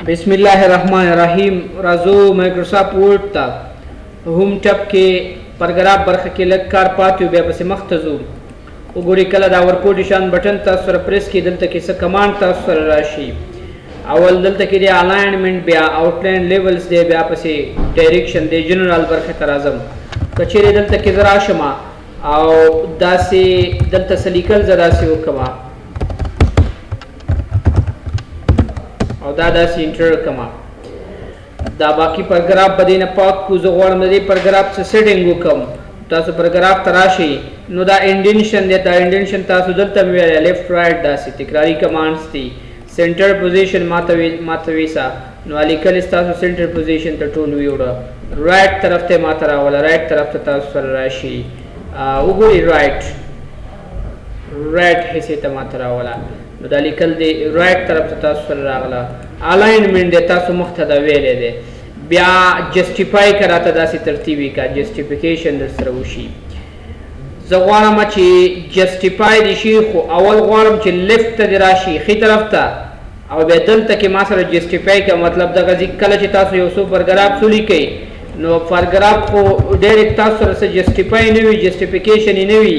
بسم الله الرحمن الرحیم. راځو مایکروسافټ ورډ ته. Home tab کې پرګراف برخه کې لږ کار پاتې و، بیا پسې مخته ځو. وګورئ، کله دا ورکوټي شان بټن تاسو سره پریس کړئ، دلته کې څه command تاسو سره راشي. اول دلته کې دی alignment، بیا outline levels دی، بیا پسې direction دی. جنرال برخې ته راځم. که چیرې دلته کې زه راشم او داسې دلته څه لیکل زه داسې وکړم او دا داسې enter کړم، دا باقي پرګراف به دې نه پاک کړو. زه غواړم د دې پرګراف څه setting وکړم. تاسو پرګراف ته راشئ، نو دا indentation دی. دا indentation تاسو دلته مې ویلی، left، right، داسې تکراري commands دي. center position ماته ویسا، نو لیکل ستاسو center position ته ټول ویوړه. right طرف ته ماته راوله، right طرف ته تاسو سره راشي. وګورئ، right حصې ته ماته راوله، نو دا لیکل دی right طرف ته تاسو سره راغله. alignment دی، تاسو مخته دا ویلی دی. بیا justify که راته داسې ترتیب یې که justification در سره وشي. زه غواړم چې justify دې شي، خو اول غواړم چې left ته دې راشي، ښي طرف ته، او بیا دلته کې ما سره justify که. مطلب دغه ځای کله چې تاسو یو څو پرګراف ولیکئ، نو پرګراف خو direct تاسو سره څه justify نه وي، justification یې نه وي،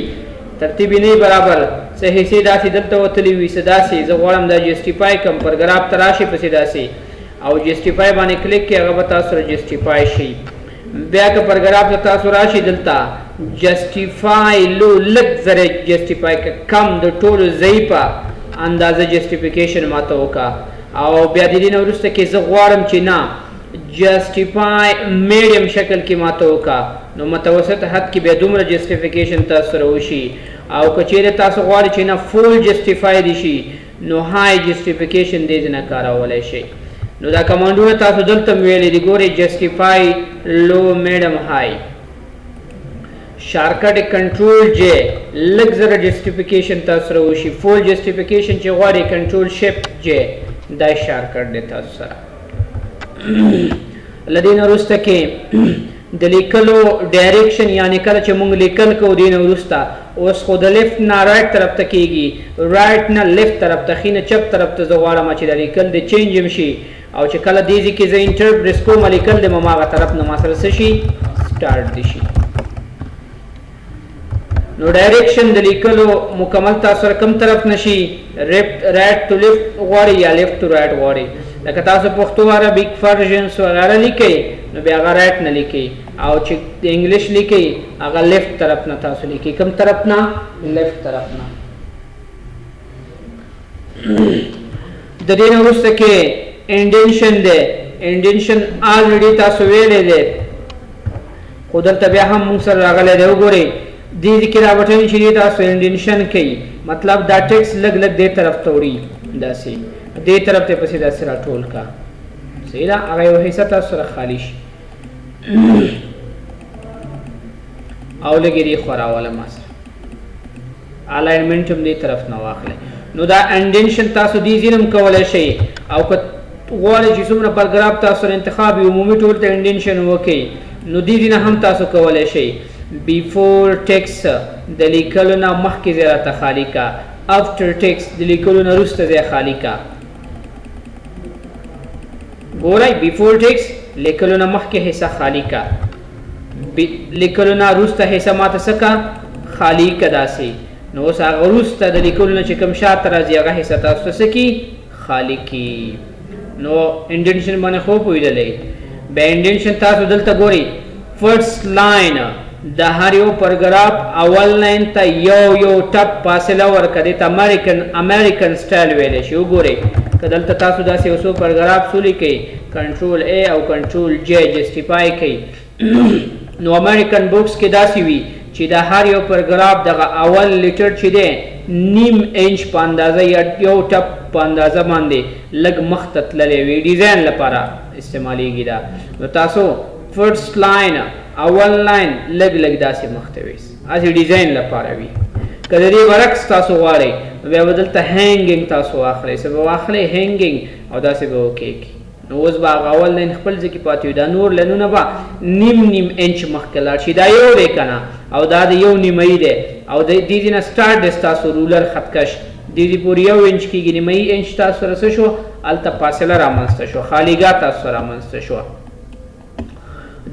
ترتیب یې نه وي برابر، څه حصې داسې دلته وتلې وي، څه داسې. زه غواړم دا justify کړم، پرګراف ته راشي پسې داسې او justify باندې کلیک کړئ، هغه به تاسو سره justify شي. بیا که پرګراف ته تاسو راشي، دلته justify low، لږ ذره justify که، کم د ټولو ضعیفه اندازه justification ماته وکړه. او بیا د دې نه وروسته کې زه غواړم چې نه، justify medium شکل کې ماته وکړه، نو متوسط حد کې بیا دومره justification تاسو سره وشي. او که چیرې تاسو غواړئ چې نه، full justify دي شي، نو high justification دې نه کارولی شئ. نو دا command ونه تاسو دلته ویلي دي. ګورئ، justify low، medium، high. Shortcut control J، لږ ذره justification تاسو سره وشي. Full justification چې غواړئ، control shift J، دا shortcut دی تاسو سره. له دې نه وروسته کې د لیکلو direction، یعنی کله چې مونږ لیکل کوو، دې نه وروسته اوس خو د left نه right طرف ته کېږي، right نه left طرف ته، ښي نه چپ طرف ته. زه غواړم چې د لیکل د change هم شي، او چې کله دې ځای کې زه enter press کوم، لیکل د هماغه طرف نه ما سره څه شي، start دي شي. نو direction د لیکلو مکمل تاسو سره کوم طرف نشي، right to left غواړي یا left to right غواړي. لکه تاسو پښتو، Arabic versions وغیره لیکئ، نو بیا هغه right نه لیکئ، او چې English لیکئ، هغه left طرف نه تاسو لیکئ. کوم طرف نه؟ Left طرف نه. د دې نه وروسته کې indentation دی. Indentation already تاسو ویلی دی، خو دلته بیا هم موږ سره راغلی دی. وګورئ، دې کې دا بټن چې دی، تاسو indentation کوي، مطلب دا ټیکس لږ لږ دې طرف ته وړي، داسې دې طرف ته پسې داسې راټول کا. صحیح ده؟ هغه یو حصه تاسو سره خالی شي او لږ دې خوا راوله. ما سره alignment هم دې طرف نه واخلئ. نو دا indentation تاسو دې ځای هم کولی شئ، او که غواړئ چې څومره پرګراف تاسو سره انتخاب وي، عمومي ټول ته indentation وکړئ، نو دې ځای نه هم تاسو کولی شئ. Before text، د لیکلو نه مخکې ځای راته خالی کا. After text، د لیکلو نه وروسته ځای خالی کا. ګورئ، before text، لیکلو نه مخکې حصه خالی کا، لیکلو نه وروسته حصه ماته څه کا؟ خالی کا داسې. نو اوس هغه وروسته د لیکلو نه چې کوم شاته راځي، هغه حصه تاسو ته څه کي؟ خالی کی. نو indentation باندې خو پوهېدلی. بیا indentation تاسو دلته ګورئ، first line، د هر یو پرګراف اول line ته یو یو ټپ فاصله ورکړه. دې ته American style ویلی شي. وګورئ، که دلته تاسو داسې یو څو پرګراف ولیکئ، control A او control J، justify کوي، نو American books کې داسې وي چې د هر یو پرګراف دغه اول letter چې دی، نیم انچ په اندازه یا یو ټپ په اندازه باندې لږ مخته تللی وي، design لپاره استعمالیږي دا. نو تاسو first line، اول line لږ لږ داسې مخته وي، هسې design لپاره وي. که د دې برعکس تاسو غواړئ، نو بیا به دلته hanging تاسو واخلئ. څه به واخلئ؟ Hanging. او داسې به وکیږي، نو اوس به هغه اول line خپل ځای کې پاتې وي، دا نور line ونه به نیم نیم انچ مخکې لاړ شي. دا یو دی که نه، او دا د یو نیمایي دی، او د دې ځای نه start دی ستاسو ruler، خطکش. دې دې پورې یو انچ کېږي، نیمایي انچ تاسو سره څه شو؟ هلته فاصله رامنځته شوه، خالیګاه تاسو سره رامنځته شوه.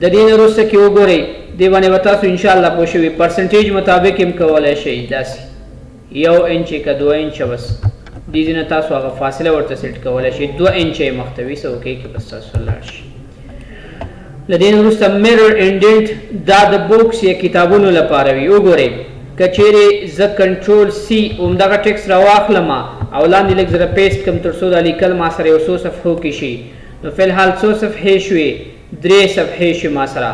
د دې نه وروسته کې وګورئ، دې باندې به تاسو انشاءالله پوه شوي، percentage مطابق هم کولی شئ. داسې یو انچ که دوه انچه، بس دې ځای نه تاسو هغه فاصله ورته set کولی شئ، دوه انچه یې مخته وي، څه okay کې بس تاسو لاړ شي. له دې نه وروسته mirror indent، دا د books یا کتابونو لپاره وي. وګورئ که چیرې زه control C همدغه ټیکس راواخلم او لاندې لږ زره paste کړم تر څو دا لیکل ما سره یو څو صفحو کې شي، نو فی الحال څو صفحې شوې؟ درې صفحې شوې ما سره.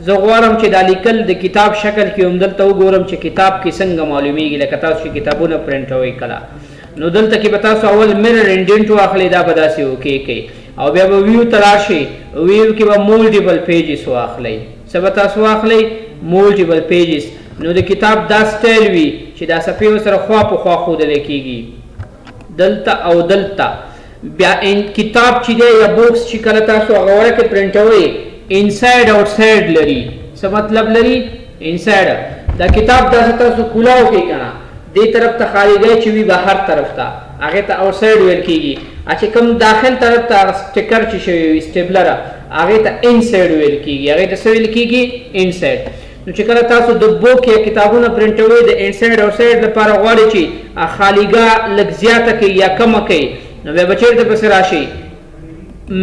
زه غواړم چې دا لیکل د کتاب شکل کې همدلته وګورم چې کتاب کې څنګه معلومیږي، لکه تاسو چې کتابونه پرنټوئ کله. نو دلته کې به تاسو اول mirror indent واخلئ، دا به داسې okay کوي، او بیا به view ته راشئ، view کې به multiple pages واخلئ. څه به تاسو واخلئ؟ multiple pages. نو د کتاب دا سټایل وي چې دا صفحې ورسره خوا په خوا ښودل کېږي، دلته او دلته. بیا کتاب چې دی یا books چې کله تاسو هغه ورکې پرنټوئ، inside outside لري. څه مطلب لري؟ inside. دا کتاب داسې تاسو کولاو کوئ که نه، دې طرف ته خالیګی چې وي بهر طرف ته، هغې ته outside ویل کېږي. چې کوم داخل طرف ته هغه sticker چې شوی وي stapler، هغې ته inside ویل کېږي. هغې ته څه ویل کېږي؟ inside. نو چې کله تاسو د book یا کتابونه پرنټوئ، د inside outside لپاره غواړئ چې خالیګاه لږ زیاته کړئ یا کمه کړئ، نو بیا به چېرته پسې راشئ؟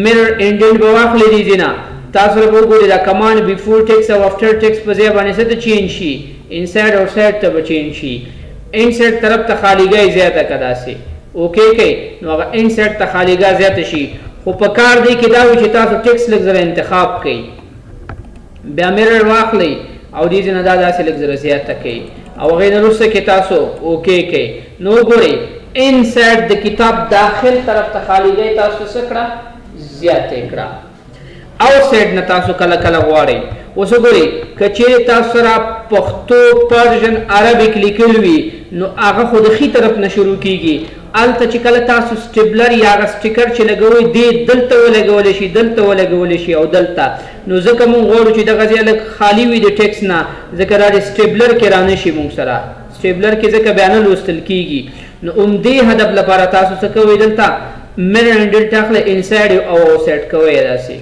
mirror indent به واخلئ. دې ځای نه تاسو به وګورئ دا command before text او after text په ځای باندې څه ته change شي؟ inside outside ته به change شي. inside طرف ته خالیګاه یې زیاته که داسې okay کوئ، نو هغه inside ته خالیګاه زیاته شي. خو په کار دی کې دا وي چې تاسو ټیکس لږ زره انتخاب کړئ، بیا mirror واخلئ او دې ځای نه دا داسې لږ زره زیاته کړئ، او هغې نه وروسته کې تاسو okay کوئ. نو وګورئ inside د کتاب داخل طرف ته خالیګاه تاسو څه کړه؟ زیاته کړه. outside نه تاسو کله کله غواړئ. اوس وګورئ که چیرې تاسو سره پښتو Persian Arabic لیکل وي، نو هغه خو د ښي طرف نه شروع کیږي. هلته چې کله تاسو stapler یا هغه sticker چې لګوئ، دې دلته ولګولی شي، دلته ولګولی شي او دلته. نو ځکه مونږ غواړو چې دغه ځای لږ خالي وي د ټیکس نه، ځکه دا د stapler کې رانه شي مونږ سره، stapler کې ځکه بیا نه لوستل کیږي. نو همدې هدف لپاره تاسو څه کوئ؟ دلته mirror indent اخلئ، inside او outside کوئ داسې.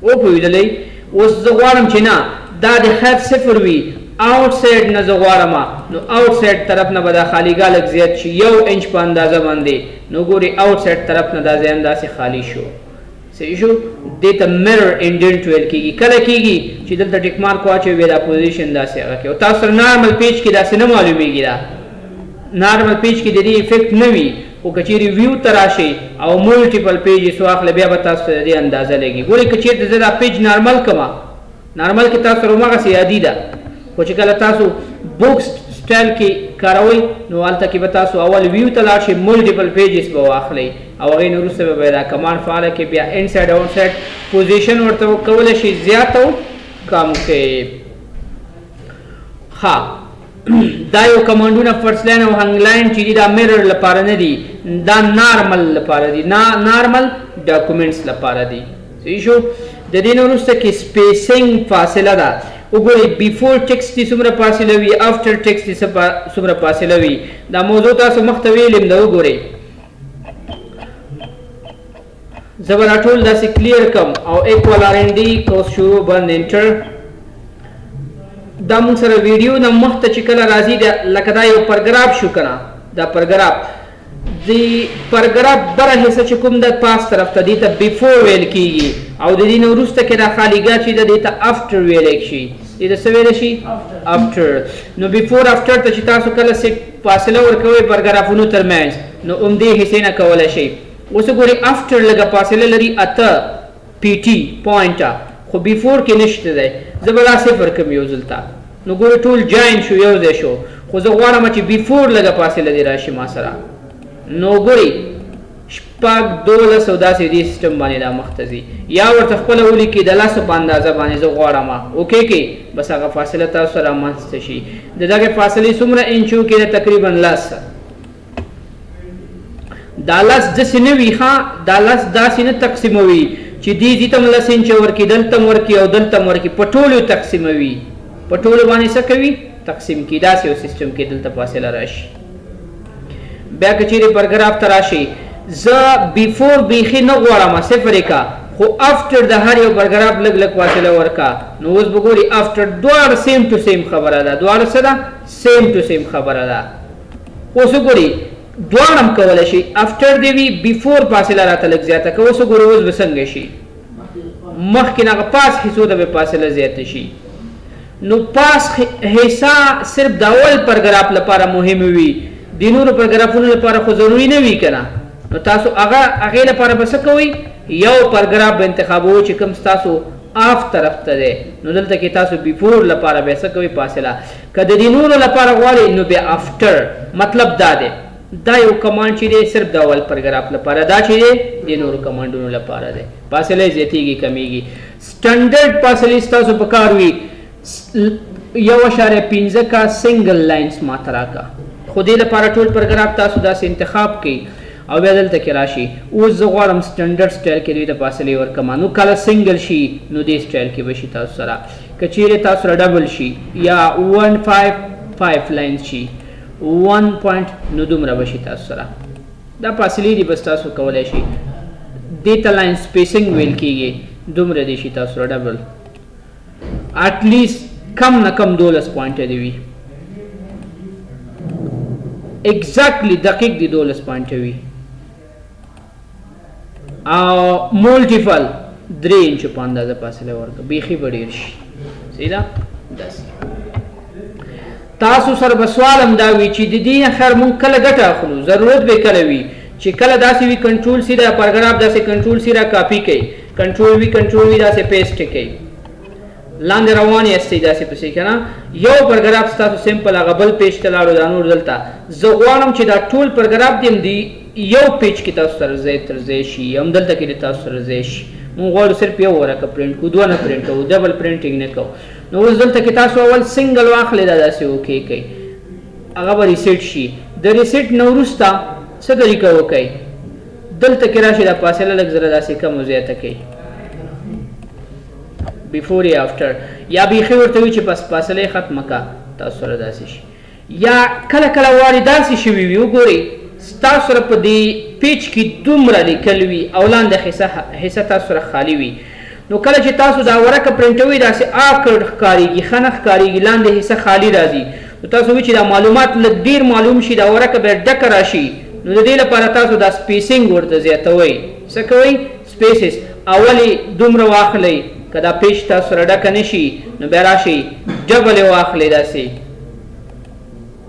وپوهېدلئ؟ اوس زه غواړم چې نه دا د خیر صفر وي، outside نه زه غواړم، نو outside طرف نه به دا خالیګاه لږ زیات شي یو انچ په اندازه باندې. نو ګورئ outside طرف نه دا ځای همداسې خالي شو. صحیح شو؟ دې ته mirror indent ویل کېږي. کله کېږي چې دلته tick mark واچوي، بیا دا position داسې هغه کوي. او تاسو سره normal page کې داسې نه معلومیږي، دا normal page کې د دې effect نه وي، خو که چیرې view ته راشئ او multiple pages واخلئ، بیا به تاسو ته د دې اندازه لګي. ګورئ که چیرته زه دا page normal کړم، normal کې تاسو سره هماغسې عادي ده، خو چې کله تاسو books style کې کاروئ، نو هلته کې به تاسو اول view ته لاړ شئ، multiple pages به واخلئ، او هغې نه وروسته به بیا دا command فعاله کړئ، بیا inside outside position ورته کولی شئ زیات او کم کړئ. ښه، دا یو command ونه first line او hang line چې دي، دا mirror لپاره نه دي، دا normal لپاره دي، normal documents لپاره دي. صحیح شو؟ د دې نه وروسته کې spacing فاصله ده. وګورئ before text دې څومره فاصله وي، after text دې څومره فاصله وي. دا موضوع تاسو مخته ویلم ده. وګورئ زه به دا ټول داسې clear کړم او equal RND قوس شروع بند enter. دا موږ سره ویډیو نه مخته چې کله راځي، دا لکه دا یو پرګراف شو که نه، دا پرګراف د پرګراف بره حصه چې کوم ده پاس طرف ته، دې ته before ویل کېږي، او د دې نه وروسته کې دا خالیګاه چې ده دې ته after ویلی شي. دې ته څه ویلی شي؟ after. نو before after ته چې تاسو کله څه فاصله ورکوئ پرګرافونو ترمنځ، نو همدې حصې نه کولی شئ. اوس وګورئ after لږه فاصله لري اته pt point، خو before کې نشته دی. زه به دا صفر کړم یو ځل ته، نو ګورئ ټول join شو، یو ځای شو. خو زه غواړم چې before لږه فاصله دې راشي ما سره. نو ګورئ شپږ دولس او داسې دې سیستم باندې دا مخته ځي، یا ورته خپله ولیکئ د لسو په اندازه باندې زه غواړم okay کې، بس هغه فاصله تاسو سره رامنځته شي. د دغې فاصلې څومره انچو کې ده؟ تقریبا لس. دا لس داسې نه وي، ښه دا لس داسې نه تقسیموي چې دې ځای ته هم لس انچه ورکړي، دلته هم ورکړي او دلته هم ورکړي، په ټولو تقسیموي، په ټولو باندې څه کوي؟ تقسیم کړي. داسې یو سیستم کې دلته فاصله راشي. بیا که چیرې پرګراف ته راشي، زه before بیخي نه غواړم، صفر یې که، خو after د هر یو پرګراف لږ لږ فاصله ورکا. نو اوس به ګوري after دواړه same to same خبره ده، دواړه څه ده؟ same to same خبره ده. اوس وګوري دواړه هم کولی شي، after دی وي before فاصله راته لږ زیاته که. اوس وګوري اوس به څنګه شي؟ مخکې نه هغه پاس حصو ته به فاصله زیاته شي. نو پاس حصه صرف د اول پرګراف لپاره مهم وي، د نورو پرګرافونو لپاره خو ضروري نه وي که نه. نو تاسو هغه هغې لپاره به څه کوئ؟ یو پرګراف به انتخابوئ چې کوم ستاسو off طرف ته دی. نو دلته کې تاسو before لپاره بیا څه کوئ؟ فاصله. که د دې نورو لپاره غواړئ نو بیا after. مطلب دا دی، دا یو command چې دی صرف د اول پرګراف لپاره، دا چې دی د نورو command ونو لپاره دی. فاصله یې زیاتېږي کمیږي. standard فاصلې ستاسو په کار وي 1.5 کا single lines ماته راکړه، خو دې لپاره ټول پرګراف تاسو داسې انتخاب کړئ او بیا دلته کې راشي. اوس زه غواړم standard style کې دوی ته فاصلې ورکړم. نو کله single شي نو دې سټایل کې به شي تاسو سره. که چیرې تاسو سره double شي یا 155 lines شي 1 point، نو دومره به شي تاسو سره. دا فاصلې دي بس تاسو کولی شئ. دې ته line spacing ویل کېږي. دومره دې شي تاسو سره double، at least کم نه کم 12 point دی وي، exactly دقیق دی 12 point وي. او multiple 3 انچ په اندازه فاصله ورکړه، بیخي به ډېر شي. صحیح ده؟ داسې تاسو سره به سوال هم دا وي چې د دې خیر مونږ کله ګټه اخلو، ضرورت به کله وي چې کله داسې وي control C دا پاراګراف داسې control C را کاپي کوي، control V control V داسې paste کوي، لاندې روان یاستئ داسې پسې که نه. یو پاراګراف ستاسو simple هغه بل page ته لاړو، دا نور دلته زه غواړم چې دا ټول پاراګراف دې هم دی یو page کې تاسو سره ځای تر ځای شي، هم دلته کې دې تاسو سره ځای شي. مونږ غواړو صرف یو ورقه پرنټ کړو، دوه نه پرنټ کوو، double printing نه کوو. نو اوس دلته کې تاسو اول single واخلئ، دا داسې okay کوئ، هغه به reset شي. د reset نه وروسته څه طریقه وکړئ؟ دلته کې راشي دا فاصله لږ زره داسې کم او زیاته کوي، before یا after، یا بیخي ورته وي چې پس فاصله یې ختمه کړه، تاسو سره داسې شي. یا کله کله وارې داسې شوي وي، وګورئ ستاسو سره په دې page کې دومره لیکل وي او لاندې حصه تاسو سره خالي وي. نو کله چې تاسو دا ورقه پرنټوئ داسې awkward ښکارېږي، ښه نه ښکارېږي، لاندې حصه خالي راځي. نو تاسو وایئ چې دا معلومات لږ ډېر معلوم شي، دا ورقه به ډکه راشي. نو د دې لپاره تاسو دا spacing ورته زیاتوئ. څه کوئ؟ spaces اول یې دومره واخلئ، که دا page تاسو سره ډکه نه شي نو بیا راشئ double یې واخلئ داسې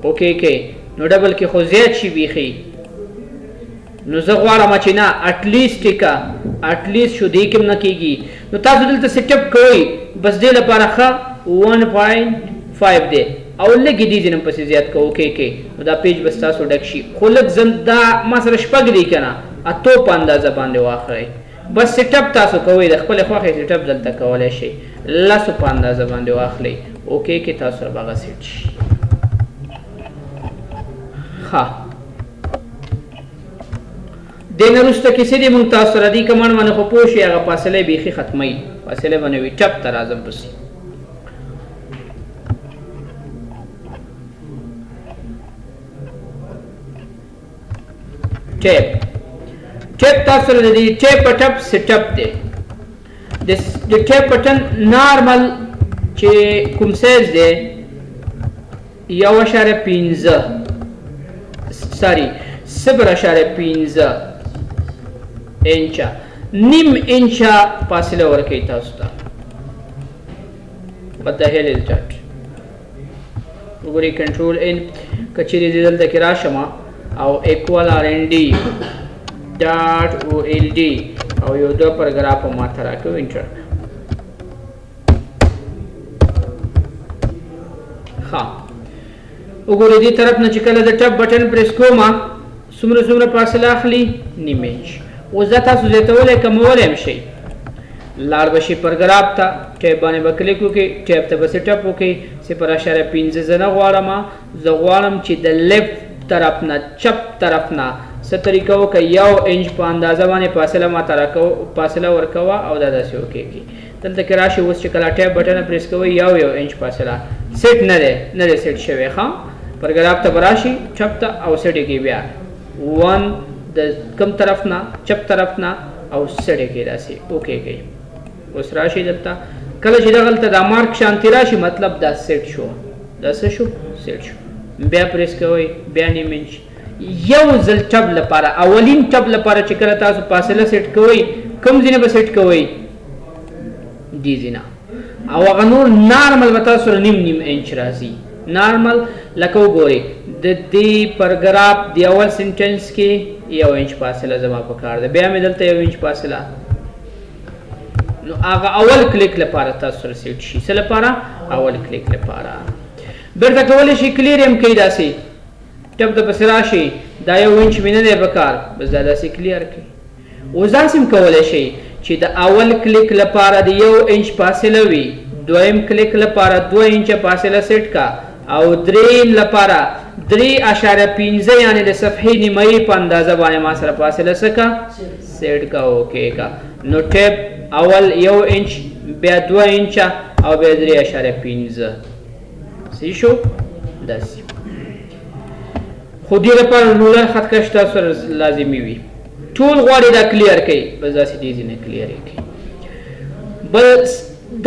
okay کې، نو double کې خو زیات شي بیخي. نو زه غواړم چې نه at least که at least شو دې کې هم نه کېږي. نو تاسو دلته set up کوئ، بس دې لپاره ښه 1.5 دی او لږ دې ځینې هم پسې زیات کوو، okay کې، نو دا page به ستاسو ډک شي. خو لږ زم دا ما سره شپږ دی که نه، اتو په اندازه باندې واخلئ. بس set up تاسو کوئ، د خپلې خوښې set up دلته کولی شئ، لسو په اندازه باندې واخلئ، okay کې تاسو سره به هغه set شي. ښه، دې نه وروسته کې څه دي موږ تاسو سره دې command باندې خو پوه شئ، هغه فاصله یې بیخي ختموي، فاصله به نه وي. tab ته راځم پسې. tab tab تاسو سره د دې tab په tab set up دی. د tab button normal چې کوم سایز دی 1.5، sorry 0.5 انچه، نیم انچه فاصله ورکوي تاسو ته. What the hell is that؟ وګورئ control N، که چیرې زه دلته کې راشم او equal R N D dot O L D او یو دوه پاراګراف ما ته راکړو، enter. ښه وګورئ دې طرف نه چې کله د tab button press کوم څومره څومره فاصله اخلي؟ نیم انچ. اوس دا تاسو زیاتولی کمولی هم شئ. لاړ به شئ پاراګراف ته، tab باندې به کلیک وکړئ، tab ته به set up وکړئ. 0.5 زه نه غواړم، زه غواړم چې د left طرف نه چپ طرف نه څه طریقه وکړه، یو انچ په اندازه باندې فاصله ما ته راکوه، فاصله ورکوه او دا داسې وکړي. دلته کې راشي اوس چې کله tab button press کوئ یو یو انچ فاصله سیټ نه دی، نه دی سیټ شوی. ښه پاراګراف ته به راشي چپ ته او سیټ یې کوي بیا 1 د کم طرف نه، چپ طرف نه، او سړی کې داسې okay کوي. اوس راشي دلته، کله چې دغلته دا مارک شانتي راشي مطلب دا سیټ شو، دا څه شو؟ سیټ شو. بیا پریس کوئ، بیا نیم انچ. یو ځل tab لپاره، اولین tab لپاره چې کله تاسو فاصله سیټ کوئ، کوم ځای نه به سیټ کوئ؟ دې ځای نه، او هغه نور نارمل به تاسو سره نیم نیم انچ راځي. نارمل لکه وګورئ د دې پرګراف د اول sentence کې یو انچ فاصله زما په کار ده، بیا مې دلته یو انچ فاصله. نو هغه اول کلیک لپاره تاسو سره سیټ شي. څه لپاره؟ اول کلیک لپاره. بیرته کولی شئ clear یې هم کړئ، داسې tab ته پسې راشئ، دا یو انچ مې نه دی په کار، بس دا داسې clear کړئ. اوس داسې هم کولی شئ چې د اول کلیک لپاره د یو انچ فاصله وي، دویم کلیک لپاره 2 انچه فاصله سیټ کا، او دریم لپاره 3.5 یعنې د صفحې نیمایي په اندازه باندې ما سره فاصله څه کا؟ سیټ کا، okay کا. نو tab اول یو انچ، بیا 2 انچه، او بیا 3.5. صحیح شو؟ داسې. خو دې لپاره ruler خط کش تاسو سره لازمي وي. ټول غواړي دا clear کړئ، بس داسې دې ځای نه clear یې کړئ. بل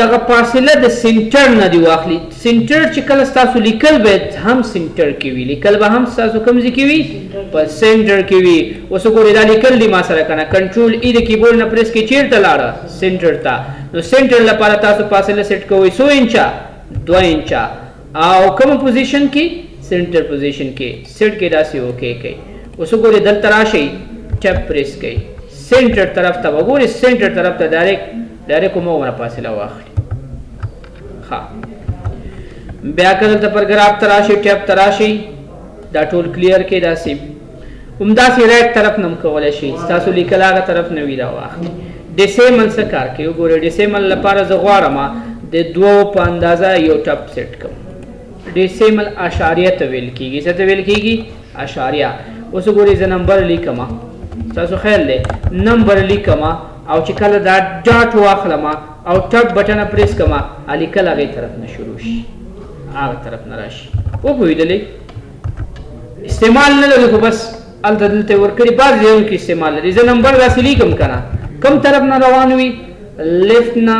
دغه فاصله د center نه دی واخلي. center چې کله ستاسو لیکل به هم center کې وي، لیکل به هم ستاسو کوم ځای کې وي؟ په center کې وي. اوس وګورئ دا لیکل دي ما سره که نه، control E د کیبورډ نه پریس کې چېرته لاړه؟ center ته. نو center لپاره تاسو فاصله سیټ کوئ څو انچه؟ 2 انچه. او کوم position کې؟ center position کې سیټ کې داسې okay کوئ. اوس وګورئ دلته راشئ، tab پریس کوئ، center طرف ته وګورئ، center طرف ته direct هماغومره فاصله واخلي. ښه، بیا که دلته پرګراف ته راشئ، tab ته راشئ، دا ټول clear کړئ داسې. همداسې right طرف نه هم کولی شئ، ستاسو لیکل هغه طرف نه وي دا واخلي. decimal څه کار کوي؟ وګورئ decimal لپاره زه غواړم د 2 په اندازه یو tab سیټ کړم. decimal اشاریه ته ویل کېږي. څه ته ویل کېږي؟ اشاریه. اوس وګورئ زه نمبر لیکم، ستاسو خیال دی نمبر لیکم، او چې کله دا dot واخلم او tab button پریس کړم، لیکل هغې طرف نه شروع شي، هغه طرف نه راشي. وپوهېدلئ؟ استعمال نه لري خو بس هلته دلته یې ورکړي، بعضې ځایونو کې استعمال لري. زه نمبر داسې لیکم که نه، کوم طرف نه روان وي؟ left نه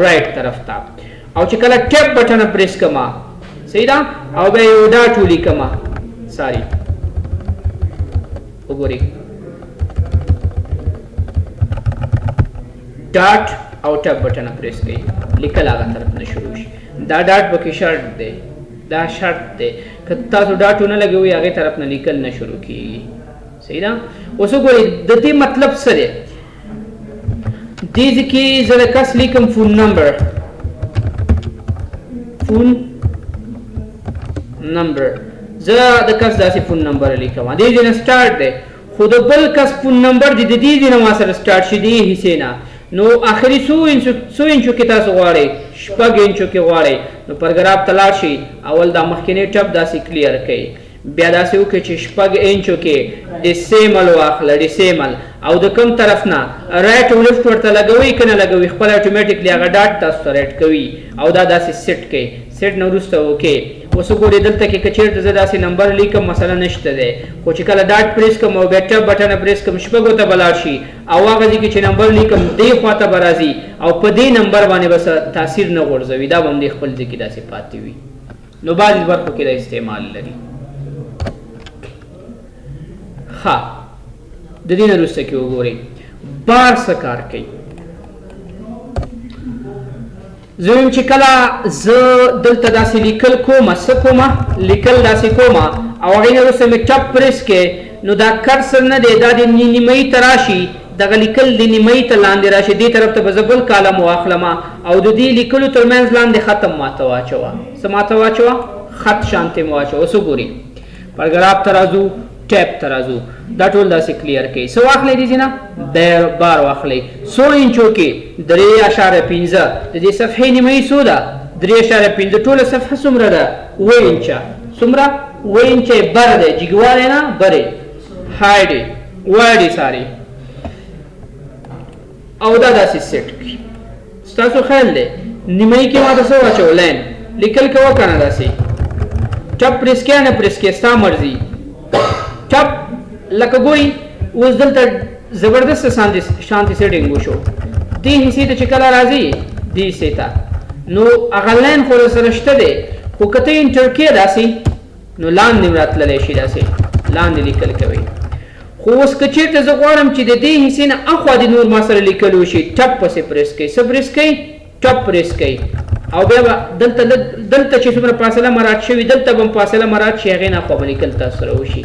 right طرف ته. او چې کله tab button پریس کړم، صحیح ده، او بیا یو dot ولیکم، sorry وګورئ dot او tab button پریس کړئ، لیکل هغه طرف نه شروع شي. دا dot پکې شرط دی، دا شرط دی، که تاسو dot ونه لګوئ هغې طرف نه لیکل نه شروع کیږي. صحیح ده؟ اوس وګورئ د دې مطلب څه دی؟ دې ځای کې زه د کس لیکم phone number، phone number، زه د کس داسې phone number لیکم، دې ځای نه start دی، خو د بل کس phone number دی د دې ځای نه ما سره start شي، دې حصې نه. نو آخري څو انچو کې تاسو غواړئ؟ 6 انچو کې غواړئ. نو پرګراف ته لاړ شئ، اول دا مخکینی tab داسې clear کړئ، بیا داسې وکړئ چې 6 انچو کې decimal واخله، decimal، او د کوم طرف نه right او left ورته لګوئ که نه لګوئ، خپل automatically هغه dot تاسو ته right کوي، او دا داسې سیټ کړئ. سیټ نه وروسته okay. اوس وګورئ دلته کې که چېرته زه داسې نمبر لیکم مسله نشته دی، خو چې کله dot پریس کړم او بیا tab button پریس کړم 6 ته به لاړ شي، او هغه ځای کې چې نمبر لیکم دې خوا ته به راځي، او په دې نمبر باندې به څه تاثیر نه غورځوي، دا به هم دې خپل ځای کې داسې پاتې وي. نو بعضې برخو کې دا استعمال لري. ښه، د دې نه وروسته کې وګورئ بار څه کار کوي. زه وایم چې کله زه دلته داسې لیکل کوم، څه کوم، لیکل داسې کوم، او هغې نه وروسته مې tab پریس کړې، نو دا cursor نه دی، دا د نیمایي ته راشي، دغه لیکل د نیمایي ته لاندې راشي، دې طرف ته به زه بل کالم واخلم، او د دې لیکلو ترمنځ لاندې ختم ماته واچوه. څه ماته واچوه؟ خط شانتې مې واچوه. اوس وګورئ پرګراف ته راځو، tab ته راځو، دا ټول داسې clear کړئ. څه واخلئ دې ځای نه؟ بار واخلئ. څو انچو کې؟ 3.5. د دې صفحې نیمایي څو ده؟ 3.5. ټوله صفحه څومره ده؟ 7 انچه. څومره؟ 7 انچه یې بر دی، جګوالی نه برې، height یې wide یې sorry. او دا داسې سیټ کړي. ستاسو خیال دی نیمایي کې ماته څه واچو؟ line. لیکل کوه که نه؟ داسې tab پریس کړې نه پریس کړې، ستا مرضي. tab لکه ګوري اوس دلته زبردست شانتي setting وشو. دې حصې ته چې کله راځي دې حصې ته، نو هغه line خو سره شته دی، خو که ته enter کې داسې نو لاندې هم راتللی شي، داسې لاندې لیکل کوي. خو اوس که چېرته زه غواړم چې د دې حصې نه اخوا دې نور ما سره لیکل وشي، tab پسې پرېس کوي. څه پرېس کوي؟ tab پرېس کوي. او بیا به دلته دلته چې څومره فاصله مراعات شوي دلته به هم فاصله مراعات شي، هغې نه اخوا به لیکل تاسو سره وشي.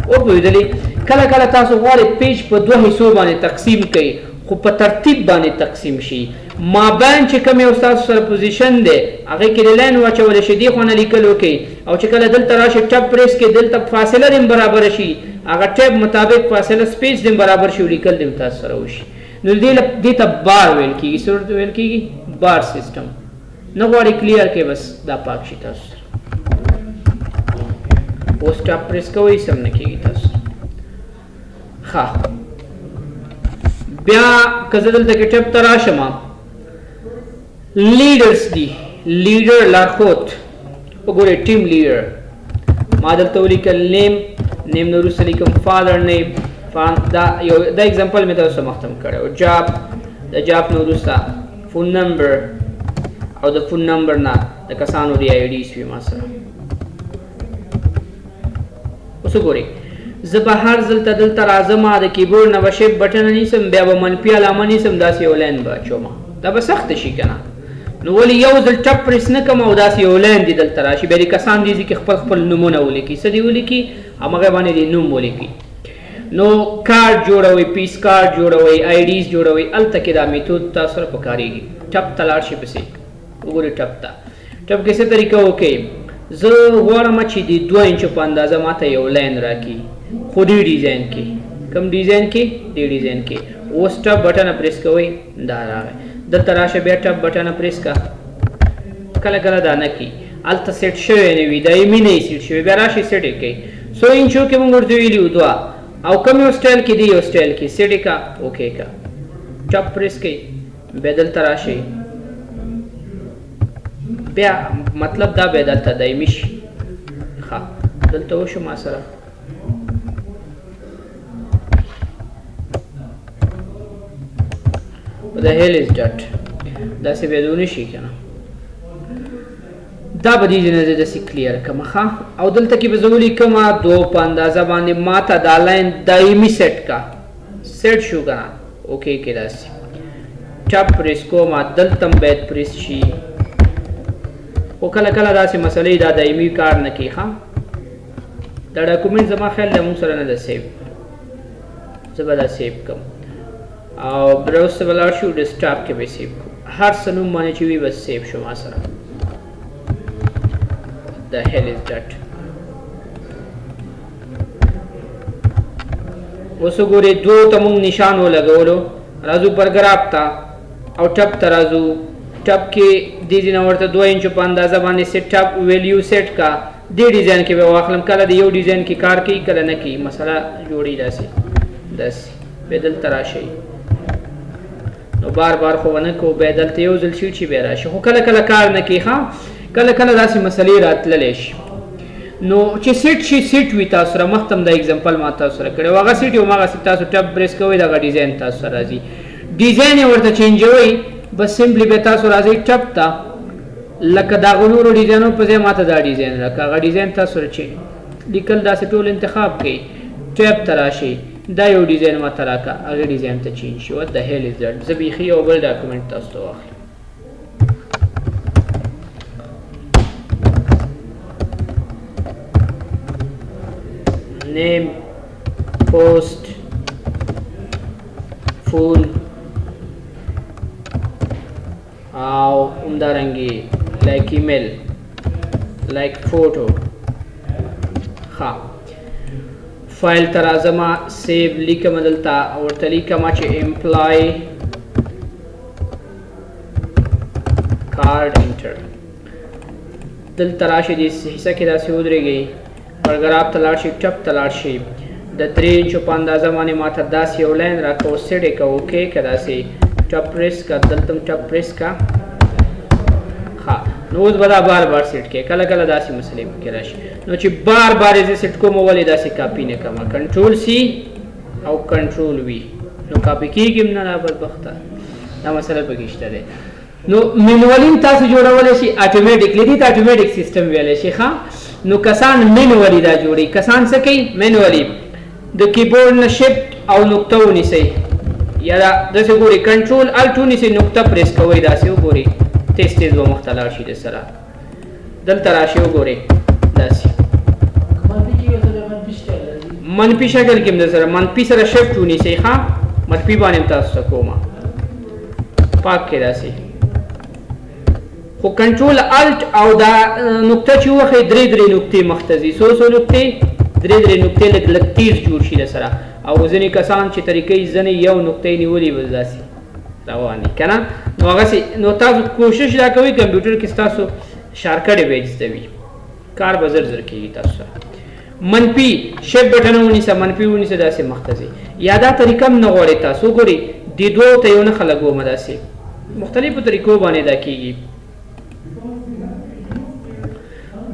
وپوهېدلې؟ کله کله تاسو غواړئ page په دوه حصو باندې تقسیم کړئ، خو په ترتیب باندې تقسیم شي. مابین چې کوم یو ستاسو سره position دی هغې کې د line واچول شي، دې خوا نه لیکل وکړئ، او چې کله دلته راشي tab پرېس کړئ، دلته فاصله دې هم برابره شي، هغه tab مطابق فاصله space دې هم برابر شي او لیکل دې هم تاسو سره وشي. نو دې ته بار ویل کېږي. څه ورته ویل کېږي؟ bar system. نه غواړي clear کړئ، بس دا پاک شي تاسو سره. اوس tab پرېس کوئ، سم نه کېږي تاسو. ښه، بیا که زه دلته کې tab ته راشم، leaders دي، leader لارښود، وګورئ team leader، ما دلته ولیکل name، name نه وروسته لیکم father name. دا یو دا example مې تاسو مخته هم کړی و. job، د job نه وروسته phone number، او د phone number نه د کسانو د IDs وي ما سره. اوس وګورئ، زه به هر ځل ته دلته راځم، د کیبورډ نه به shift button نیسم، بیا به منفي علامه نیسم، داسې یو line به اچوم، دا به سخته شي که نه؟ نو ولې یو ځل tab پرېس نه کړم او داسې یو line دې دلته راشي، بیا دې کسان دې ځي کې خپل خپل نومونه ولیکي. څه دې ولیکي؟ همغه باندې دې نوم ولیکي. نو کارت جوړوئ، پیس کارت جوړوئ، IDs جوړوئ، هلته کې دا method تاسو سره پکارېږي. tab ته لاړ شئ پسې وګورئ، tab ته tab کې څه طریقه وکړئ؟ زه غواړم چې د 2 انچو په اندازه ماته یو line راکړي، خو دې design کې، کوم design کې؟ دې design کې. اوس tab button پرېس کوئ، دا راغی. دلته راشه بیا tab button پرېس کا. کله کله دا نه کوي، هلته سیټ شوی نه وي، دایمي نه سیټ شوی، بیا راشي سیټ یې کوي. څو انچو کې موږ ورته ویلي وو؟ 2. او کوم یو style کې دی؟ یو style کې سیټ یې کا، okay کا، tab پرېس کوي، بیا دلته راشئ، بیا مطلب دا بیا دلته دایمي شي. ښه، دلته وشو ما سره. The hell is that؟ داسې بیا دونه شي که نه؟ دا به دې ځای نه زه داسې clear کړم. ښه، او دلته کې به زه ولیکم 2 په اندازه باندې ما ته دا line دایمي سیټ کا، سیټ شو که نه؟ okay کې داسې tab پرېس کوم، دلته هم باید پرېس شي. خو کله کله داسې مسلې دا دایمي کار نه کوي. ښه، دا document زما خیال دی موږ سره نه ده save، زه به دا save کړم او browse ته به لاړ شو، desktop کې به یې save کړو. هر څه نوم باندې چې وي بس save شو ما سره. The hell is that؟ اوس وګورئ، 2 ته موږ نشان ولګولو، راځو paragraph ته او tab ته راځو. tab کې دې ځای نه ورته 2 انچو په اندازه باندې set tab value set کا، دې design کې به واخلم. کله د یو design کې کار کوي، کله نه کوي، مسله جوړي داسې داسې. بیا دلته راشئ، نو بار بار خو ونه کوو، بیا دلته یو ځل شي چې بیا راشي. خو کله کله کار نه کوي. ښه، کله کله داسې مسلې راتللی شي. نو چې سیټ شي، سیټ وي تاسو سره. مخته هم دا example ما تاسو سره کړی و، هغه سیټ یو هماغسې تاسو tab پرېس کوئ، دغه design تاسو سره راځي. design یې ورته چینجوئ، بس simply بیا تاسو راځئ tab ته، لکه د هغو نورو ډیزاینو په ځای ماته دا design راکړه. هغه design تاسو سره چې لیکل داسې ټول انتخاب کړئ، tab ته راشئ، دا یو design ماته راکړه، هغه design ته change شي. What the hell is that؟ زه بیخي یو بل document تاسو ته واخلم. name, post, phone او همدارنګې like email, like photo. ښه، فایل ته راځم، save لیکم دلته، ورته لیکم چې employee card enter. دلته راشي دې حصه کې داسې ودرېږئ، paragraph ته لاړ شئ، tab ته لاړ شئ، د 3 انچو په اندازه باندې ماته داسې یو line راکړه، سیټ یې که okay که داسې tab پرېس که، دلته هم tab پرېس که. ښه، نو اوس به دا بار بار سیټ کې، کله کله داسې مسلې پکې راشي. نو چې بار بار یې زه سیټ کوم، ولې داسې کاپي نه کوم؟ کنټرول سی او کنټرول وی، نو کاپي کېږي هم نه. دا بدبخته دا مسله پکې شته دی. نو manually تاسو جوړولی شي automatically، دې ته اتوماتیک سیستم ویلی شي. ښه، نو کسان manually دا جوړوي. کسان څه کوي manually؟ د کیبورډ نه shift او نقطه ونیسئ، یا دا داسې ګورئ، control alt ونیسئ، نقطه پریس کوئ، داسې وګورئ، تیز تیز به مخته لاړ شي. د سره دلته راشي، وګورئ داسې منفي شکل کې هم در سره منفي سره shift ونیسئ. ښه، منفي باندې هم تاسو ته کومه پاک کې داسې، خو control alt او دا نقطه چې ووهئ، درې درې نقطې مخته ځي. څو څو نقطې؟ درې درې نقطې، لږ لږ تیز جوړ شي د سره. او ځینې کسان چې طریقې، ځینې یو نقطه یې نیولې، بس داسې روان دي که نه. نو هغسې، نو تاسو کوشش دا کوئ کمپیوټر کې ستاسو shortcut به زده وي، کار به زر زر کېږي تاسو سره. منفي shift button ونیسه، منفي ونیسه، داسې مخته ځي. یا دا طریقه هم نه غواړئ تاسو، ګورئ دې دوو ته یو نښه لګوم، داسې مختلفو طریقو باندې دا کېږي.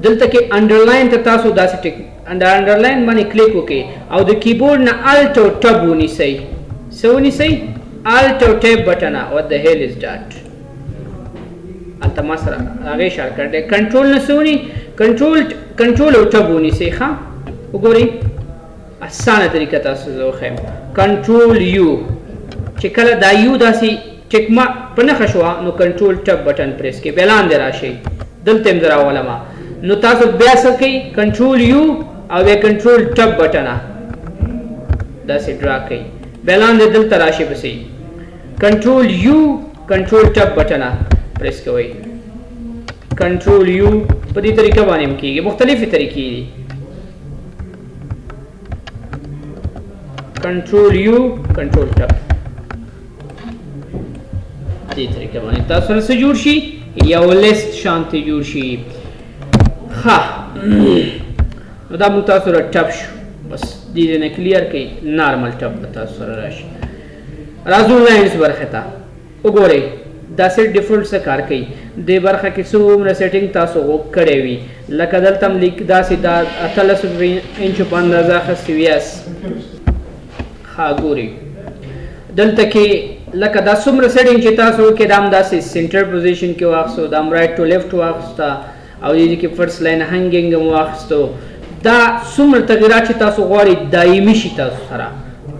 دلته کې underline ته تاسو داسې ټیک underline باندې کلیک وکړئ او د کیبورډ نه alt او tab ونیسئ. څه ونیسئ؟ alt او tab button. What the hell is that؟ هلته ما سره هغې shortcut دی. کنټرول نه څه ونی؟ کنټرول او tab ونیسئ. ښه، وګورئ اسانه طریقه تاسو زه وښیم. control U، چې کله دا U داسې ټیک ما په نښه شوه، نو control tab button press کړئ، بیا لاندې راشئ، دلته هم زه راولم. نو تاسو بیا څه کوئ؟ control U او بیا control tab button داسې draw کوئ، بیا لاندې دلته راشئ، پسې control U control tab button press کوئ، control U. په دې طریقه باندې هم کېږي، مختلفې طریقې دي. control U control tab، دې طریقه باندې تاسو سره څه جوړ شي؟ یو لیست شانتې جوړ شي. ښه، نو دا موږ تاسو سره tab شو، بس دې نه clear کړئ، normal tab به تاسو سره راشي. راځو lines برخې ته. وګورئ دا set default څه کار کوي. دې برخه کې څومره setting تاسو غوښ کړی وي، لکه دلته هم لیک داسې دا 18 انچو په اندازه اخیستې وي. یس، ښه، ګورئ دلته کې لکه دا څومره setting چې تاسو وکړئ، دا هم داسې center position کې واخیستو، دا هم right to left واخیسته، او دې کې first line hanging هم واخیستو. دا څومره تغیرات چې تاسو غواړئ دایمي شي تاسو سره،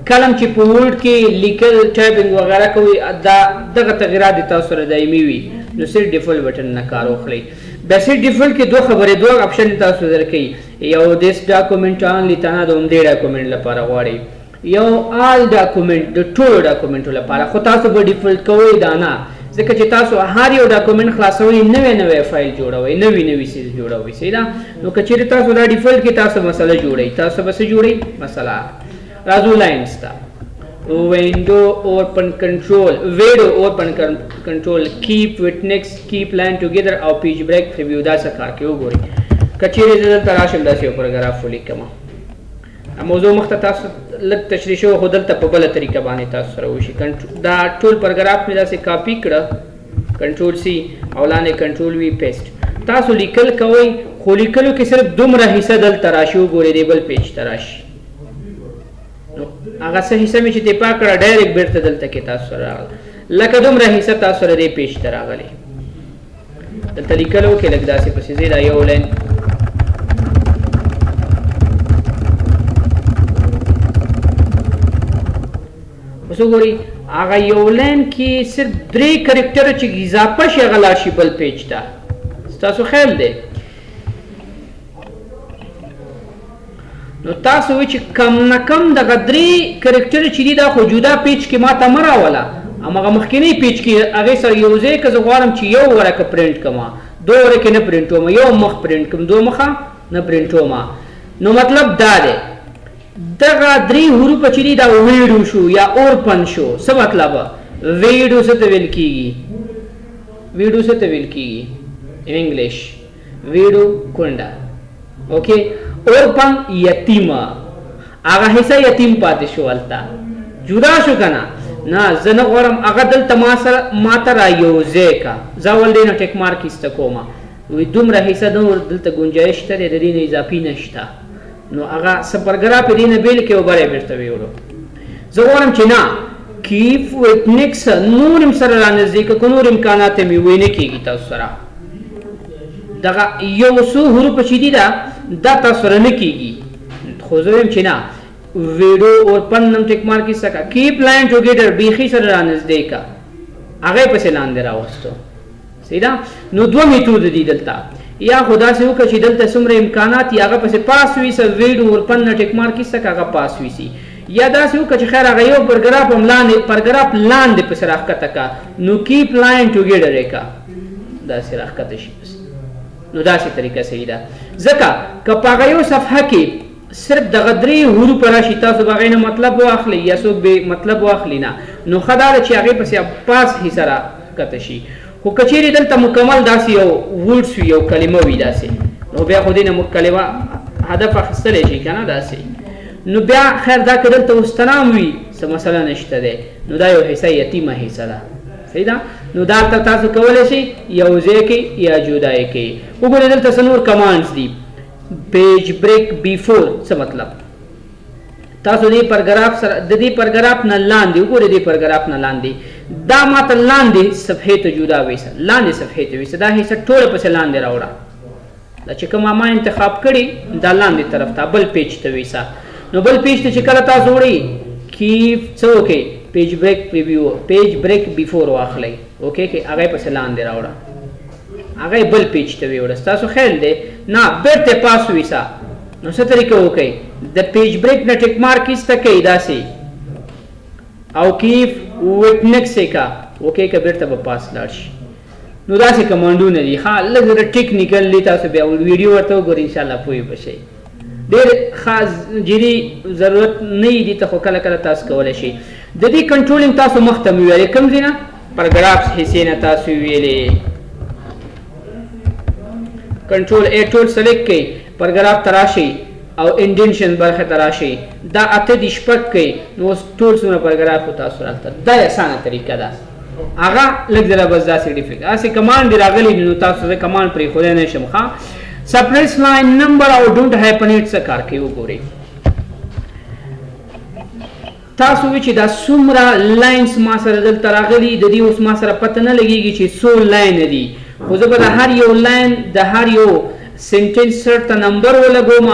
کلم چې په Word کې لیکل typing وغیره کوئ، دا دغه تغیرات د تاسو سره دایمي وي، نو set default button نه کار واخلئ. بیا set default کې دوه خبرې، دوه option تاسو درکوي. یو this document only، تنها د همدې document لپاره غواړئ، یو all document، د ټولو ډاکومنټو لپاره. خو تاسو به default کوئ دا نه، ځکه چې تاسو هر یو document خلاصوئ، نوی نوی فایل جوړوئ، نوی نوی څیز جوړوئ، صحیح ده؟ نو که چیرې تاسو دا default کې تاسو مسله جوړئ، تاسو به څه جوړئ؟ مسله. راځو lines ته. window orphan control، widow orphan control، keep with next، keep line together او page break preview. دا څه کار کوي؟ وګورئ، که چیرې زه دلته راشم، داسې یو پاراګراف ولیکم. موضوع مخته تاسو لږ تشریح شو، خو دلته په بله طریقه باندې تاسو سره وشي. دا ټول پاراګراف مې داسې کاپي کړه، control C او لاندې control V paste. تاسو لیکل کوئ، خو لیکلو کې صرف دومره حصه دلته راشي. وګورئ، دی بل page ته راشي، نو هغه څه حصه مې چې ترې پاک کړه، direct بیرته دلته کې تاسو سره راغله. لکه دومره حصه تاسو سره دې page ته راغلې. دلته لیکلو کې لږ داسې پسې ځي، دا یو line اوس وګورئ، هغه یو line کې صرف درې character چې اضافه شي، هغه لاړ شي بل page ته. ستاسو خیال دی؟ نو تاسو وی چې کم نه کم دغه درې character چې دي، دا خو جدا page کې ما ته مه راوله، هماغه مخکینی page کې هغې سره یو ځای. که زه غواړم چې یو ورقه پرنټ کړم، دوه ورقې نه پرنټوم، یو مخ پرنټ کړم، دوه مخه نه پرنټوم، نو مطلب دا دی دغه درې حروف چې دي، دا widow شو یا orphan شو. څه مطلب؟ widow څه ته ویل کېږي؟ widow څه ته ویل کېږي in English؟ widow کونډه، okay. orphan یتیم، هغه حصه یتیم پاتې شو، هلته جدا شو که نه؟ نه، زه نه غواړم هغه دلته ما سره ما ته را یوځای که. زه اول دې نه tick mark ایسته کوم. وی دومره حصه نور دلته گنجایش شته دی، د دې نه اضافي نشته. نو هغه څه پرګراف دې نه بېل کړي او بله یې بېرته ویوړو. زه غواړم چې نه کیف ویټنکس نور هم سره رانږدې که نور امکانات مې وی نه کېږي تاسو سره. دغه یو څو حروف چې دي دا تاسو سره نه کېږي، خو زه وایم چې نه ویډو اور پن نم ټیک مارک یې څه کیپ لاین ټوګیدر بیخي سره رانږدې که هغه یې پسې لاندې راوستو. صحیح ده؟ نو دوه میتود دي دلته، یا خو داسې وکړه چې دلته څومره امکانات دي هغه پسې پاس ویسه، ویډو اور پن نه ټیک مارک یې څه هغه پاس ویسي، یا داسې وکړه چې خیر هغه یو پرګراف هم لاندې پرګراف لاندې پسې راښکته که، نو کیپ لاین ټوګیدر یې که داسې راښکته شي پسې. نو داسې طریقه صحیح ده، ځکه که په هغه یو صفحه کې صرف دغه درې حروف راشي تاسو به هغې نه مطلب واخلئ یا څوک به مطلب واخلي نه، نو ښه دا ده چې هغې پسې پاس حصه راښکته شي. خو که چیرې دلته مکمل داسې یو ورډز وي، یو کلمه وي داسې، نو بیا خو دې نه کلمه هدف اخیستلی شي که نه داسې، نو بیا خیر دا که دلته وستنام وي څه مسله نشته دی، نو دا یو حصه یتیمه حصه ده. صحیح ده؟ نو دا ته تاسو کولی شئ یو ځای کې یا جدا یې کړئ. وګورئ دلته څه نور کمانډز دي. پیج بریک بیفور څه مطلب؟ تاسو دې پرګراف سره د دې پرګراف نه لاندې وګورئ، دې پرګراف نه لاندې دا ماته لاندې صفحې ته جدا ویسه، لاندې صفحې ته ویسه، دا حصه ټوله پسې لاندې راوړه. دا چې کوم ما انتخاب کړي دا لاندې طرف ته بل پیج ته ویسه. نو بل پیج ته چې کله تاسو وړئ کیف څه وکړئ، پیج بریک پریویو، پیج بریک بیفور واخلئ، اوکې کې هغه یې پسې لاندې راوړه، هغه یې بل پیج ته ویوړه. ستاسو خیال دی نه بېرته پاس ویسه. نو څه طریقه وکړئ، د پیج بریک نه ټیک مارک ایسته کړئ داسې او کیف ویټنکس یې که اوکې که بېرته به پاس لاړ شي. نو داسې کمانډونه دي. ښه لږ ذره ټیکنیکل دي، تاسو بیا ویډیو ورته وګورئ انشاءالله پوه به شئ. ډېر خاص جدي ضرورت نه دي ته، خو کله کله تاسو کولی شئ. د دې کنټرولینګ تاسو مخته مې ویلې کوم ځای نه پرګراف حصې نه تاسو ویلې، کنټرول ای ټول سلیکټ کړئ، پرګراف ته راشئ او انډینشن برخې ته راشئ، دا اته دي شپږ کړئ، نو اوس ټول څومره پرګراف خو تاسو راته. دا اسانه طریقه ده، هغه لږ ذره بس داسې ډیفیک هسې کمانډ دې راغلی نو تاسو زه کمانډ پرېښودی نه شم. ښه سپریس لاین نمبر او ډونټ هایپنیټ څه کار کوي وګورئ. تاسو وی چې دا څومره لاینز ما سره دلته راغلي د دې اوس ما سره پته نه لګېږي چې څو لاین دي، خو زه به د هر یو لاین د هر یو سنټنس سر ته نمبر ولګوم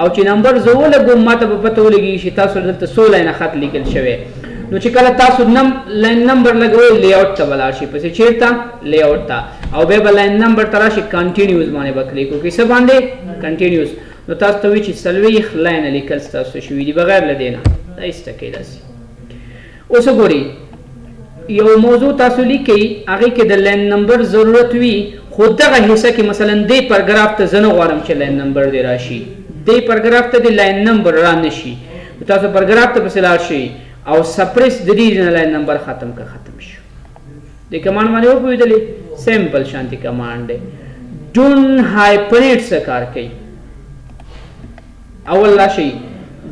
او چې نمبر زه ولګوم ما ته به پته ولګېږي چې تاسو دلته څو لاینه خط لیکل شوی. نو چې کله تاسو لاین نمبر لګوئ لیاوټ ته به لاړ شئ پسې چېرته لیاوټ ته، او بیا به لاین نمبر ته راشئ کنټینیوز باندې به کلیک وکړئ. څه باندې؟ کنټینیوز. نو تاسو ته وایي چې 40 لاینه لیکل ستاسو شوي دي بغیر له دې نه، دا ایسته کړئ داسې. اوس وګورئ یو موضوع تاسو لیکئ هغې کې د لاین نمبر ضرورت وي، خو دغه حصه کې مثلا دې پرګراف ته زه نه غواړم چې لاین نمبر دې راشي، دې پرګراف ته دې لاین نمبر را نه شي. نو تاسو پرګراف ته پسې لاړ شئ او سپریس د دې نه لاین نمبر ختم که ختم شو. دې کمانډ باندې وپوهېدلې؟ سمپل شانتي کمانډ دی. ډون هایپنیټ څه کار کوي؟ اول راشئ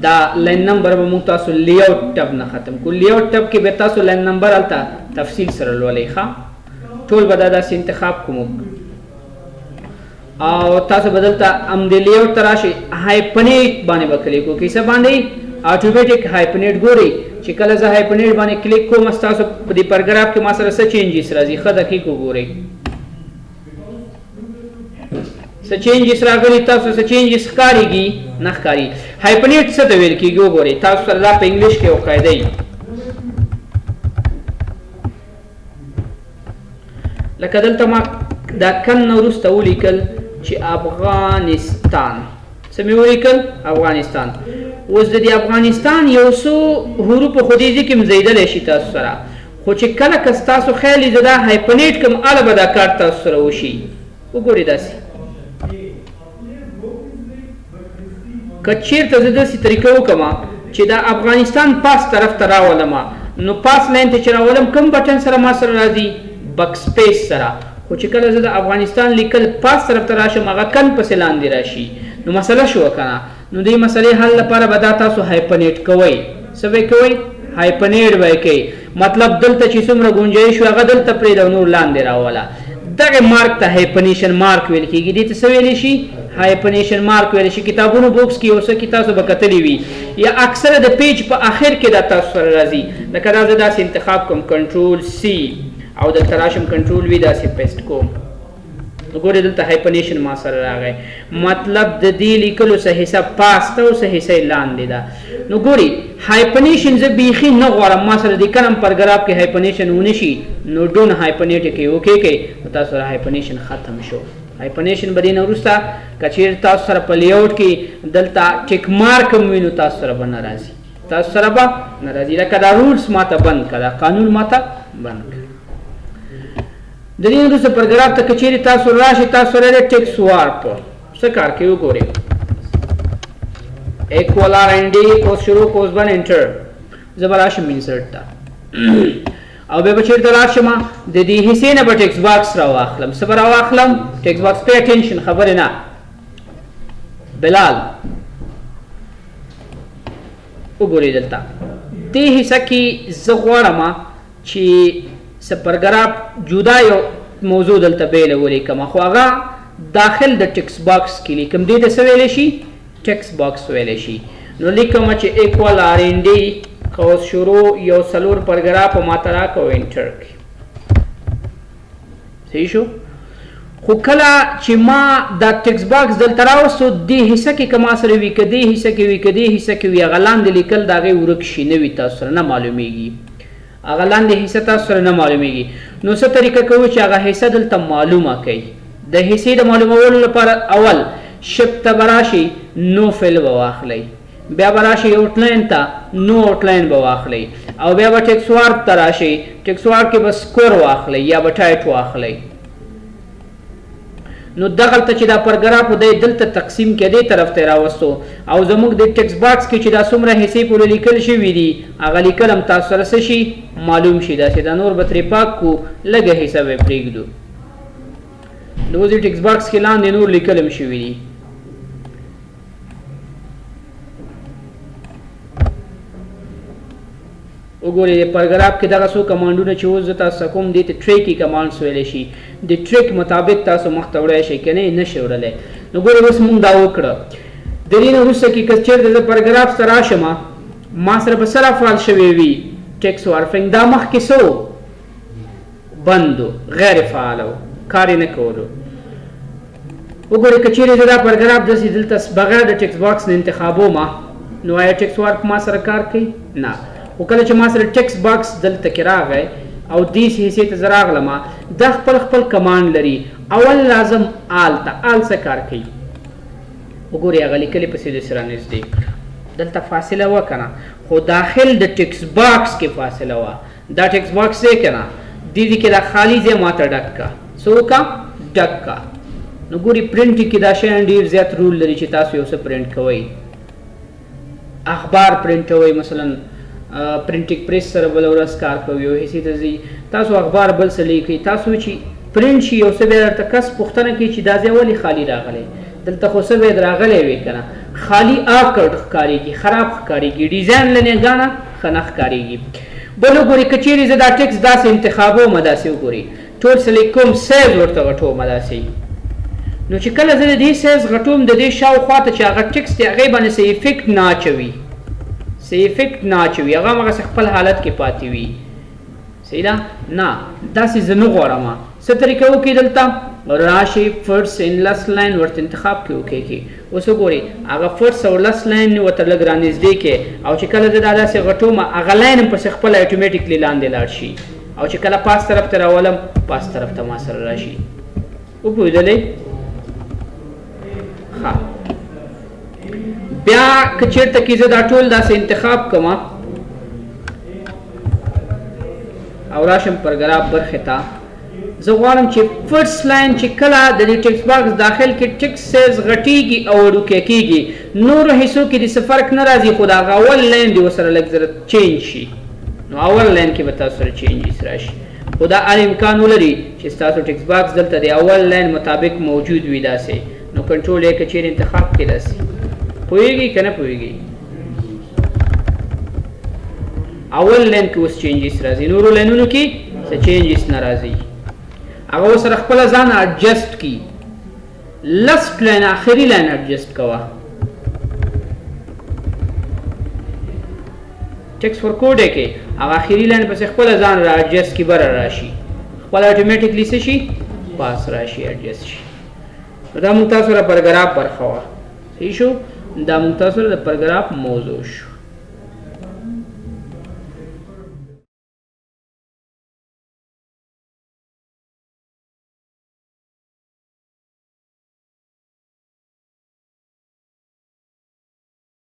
دا لاین نمبر به موږ تاسو لیاوټ ټب نه ختم کړو. لیاوټ ټب کې به تاسو لاین نمبر هلته تفصیل سره لولئ. ښه ټول به دا داسې انتخاب کړو موږ او تاسو به دلته همدې لیاوټ ته راشئ، هایپنیټ باندې به کلیک وکړئ. څه باندې؟ اتوماتیک هایپنیټ. ګورئ چې کله زه هایپنیټ باندې کلیک کوم ستاسو په دې پرګراف کې ما سره څه چینجز راځي. ښه دقیق وګورئ څه چینجز راغلي، تاسو څه چینجز ښکارېږي؟ نه ښکاري. هایپنیټ څه ته ویل کېږي وګورئ، تاسو سره دا په انګلیش کې یو قاعده وي. لکه دلته ما دا کن نه وروسته ولیکل چې افغانستان، څه مې ولیکل؟ افغانستان. اوس د دې افغانستان یو څو حروف خو دې ځای کې هم ځایدلی شي تاسو سره، خو چې کله که ستاسو خیال وي زه دا هایپنیټ کوم هله به دا کار تاسو سره وشي. وګورئ داسې که چیرته زه داسې طریقه وکړم چې دا افغانستان پاس طرف ته راولم، نو پاس لاین ته چې راولم کوم بټن سره ما سره راځي؟ بک سپیس سره. خو چې کله زه د افغانستان لیکل پاس طرف ته راشم هغه کن پسې لاندې راشي، نو مسله شوه که نه؟ نو دې مسلې حل لپاره به دا تاسو هایپنیټ کوئ. څه به یې کوئ؟ هایپنیټ به یې کوئ. مطلب دلته چې څومره ګنجایش وي هغه دلته پرېږده او نور لاندې راوله. دغه مارک ته hyphenation mark ویل کېږي. دې ته څه ویلی شي؟ hyphenation mark ویلی شي. کتابونو books کې یو څه کې تاسو به کتلی وي، یا اکثره د page په آخر کې دا تاسو سره راځي. لکه دا زه داسې انتخاب کوم، control C، او دلته راشم control V، داسې paste کوم. ګورې دلته hyphenation ما سره راغی، مطلب د دې لیکلو څه حصه پاس ته او څه حصه یې لاندې ده. نو ګوري hyphenation زه بیخي نه غواړم، ما سره د کلم paragraph کې hyphenation ونه شي، نو don't hyphenate کې okay کې، نو تاسو سره hyphenation ختم شو. hyphenation به دې نه وروسته که چېرې تاسو سره په layout کې دلته tick mark هم وي، نو تاسو سره به نه راځي، تاسو سره به نه راځي. لکه دا rules ماته بند کړه، دا قانون ماته بند کړه. د دې وروسته paragraph ته که چېرې تاسو راشئ، تاسو سره دی text warp څه کار کوي وګورئ. equal R N D قوس شروع قوس بند enter، زه به راشم insert ته، او بیا به چېرته لاړ شم، د دې حصې نه به text box راواخلم. څه به راواخلم؟ text box. pay attention، خبرې نه. بلال وګورئ دلته دې حصه کې زه غواړم چې څه paragraph جدا یو موضوع دلته بېله ولیکم، خو هغه داخل د text box کې لیکم. دې ته څه ویلی شي؟ text box ویلی شي. نو لیکم چې equal R N D قوس شروع یو څلور paragraph ماته راکړه او enter کړي. صحیح شو؟ خو کله چې ما دا text box دلته راوستو، دې حصه کې که ما سره وي، که دې حصه کې وي، که دې حصه کې وي، هغه لاندې لیکل د هغې ورک شي، نه وي تاسو سره نه معلومیږي، هغه لاندې حصه تاسو سره نه معلومیږي. نو څه طریقه کوو چې هغه حصه دلته معلومه کړئ؟ د حصې د معلومولو لپاره اول shape ته به راشئ، no fill به واخلئ، بیا به راشئ outline ته، no outline به واخلئ، او بیا به text warp ته راشئ، text warp کې به square واخلئ یا به tight واخلئ. نو دغلته چې دا paragraph دی دلته تقسیم کې دې طرف ته راوستو، او زموږ د text box کې چې دا څومره حصې پورې لیکل شوي دي هغه لیکل هم تاسو سره څه شي معلوم شي. داسې دا نور به ترې پاک کړو، لږه حصه به یې پرېږدو. نو اوس دې text box کې لاندې نور لیکل هم شوي دي. وګورئ د paragraph کې دغه څو command ونه چې اوس زه تاسو ته کوم، دې ته tricky commands ویلی شي. د trick مطابق تاسو مخته وړی شئ، که نه یې نه شئ وړلی. نو ګورئ اوس مونږ دا وکړه. د دې نه وروسته کې که چېرته زه paragraph ته راشم، ما سره به څه رافعال شوی وي؟ text warping. دا مخکې څه و؟ بند و، غیر فعال و، کار یې نه کولو. وګورئ که چېرې زه دا paragraph داسې دلته بغیر د text box نه انتخابوم، نو آیا text warp ما سره کار کوي؟ نه. خو کله چې ما سره text box دلته کې راغی او دې حصې ته زه راغلم، دا خپل خپل command لري. اول لازم all ته، all څه کار کوي؟ وګورئ هغه لیکلې پسې داسې رانږدې کړه، دلته فاصله وه که نه، خو داخل د text box کې فاصله وه. دا text box دی که نه، دې ځای کې دا خالي ځای ماته ډک کړه. څه وکړه؟ ډک کړه. نو ګوري پرنټ کې دا شیان ډېر زیات رول لري چې تاسو یو څه پرنټ کوئ، اخبار پرنټوئ، مثلا printing press سره بله ورځ کار کوي او حصې ته ځي، تاسو اخبار بل څه لیکئ، تاسو چې پرنټ شي یو څه بیا درته کس پوښتنه کوي چې دا ځای ولې خالي راغلی، دلته خو څه باید راغلی وي که نه، خالي awkward ښکارېږي، خراب ښکارېږي، ډیزاین له نګانه ښه نه ښکارېږي. بل وګورئ که چیرې زه دا ټیکس داسې انتخابوم، داسې وګورئ ټول select کوم، سایز ورته غټوم داسې، نو چې کله زه د دې سایز غټوم د دې شاوخوا ته چې هغه ټیکس دی هغې باندې څه effect نه اچوي، څه effect نه اچوي، هغه هماغسې خپل حالت کې پاتې وي. صحیح ده؟ نه، داسې زه نه غواړم. څه طریقه وکړي؟ دلته راشي first and last line ورته انتخاب کړي، okay کړي. اوس وګورئ هغه first او last line ورته لږ رانږدې کړي، او چې کله زه دا داسې غټوم هغه line هم پسې خپله automatically لاندې لاړ شي، او چې کله پاس طرف ته راولم پاس طرف ته ما سره راشي. وپوهېدلې؟ ښه، بیا که چېرته کې زه دا ټول داسې انتخاب کړم او راشم paragraph برخې ته، زه غواړم چې first line چې کله د دې text box داخل کې text size غټیږي او وړوکی کېږي، نورو حصو کې د څه فرق نه راځي، خو د هغه اول line دې ورسره لږ زره change شي، نو اول line کې به تاسو سره changes راشي. خو دا هر امکان ولري چې ستاسو text box دلته د اول line مطابق موجود وي داسې، نو control یې که چیرې انتخاب کړي داسې. پوهېږي که نه پوهېږي؟ اول line کې اوس changes راځي، نورو line ونو کې څه changes نه راځي. هغه سره خپل ځان adjust کی. last line آخري line adjust کوه. text for code کې هغه آخري line پسې خپل ځان را adjust کی، بره راشي خپل automatically څه شي، پاس راشي، adjust شي. دا موږ تاسو سره پاراګراف برخه وه. صحیح شو؟ دا موږ تاسو سره د پاراګراف موضوع شو.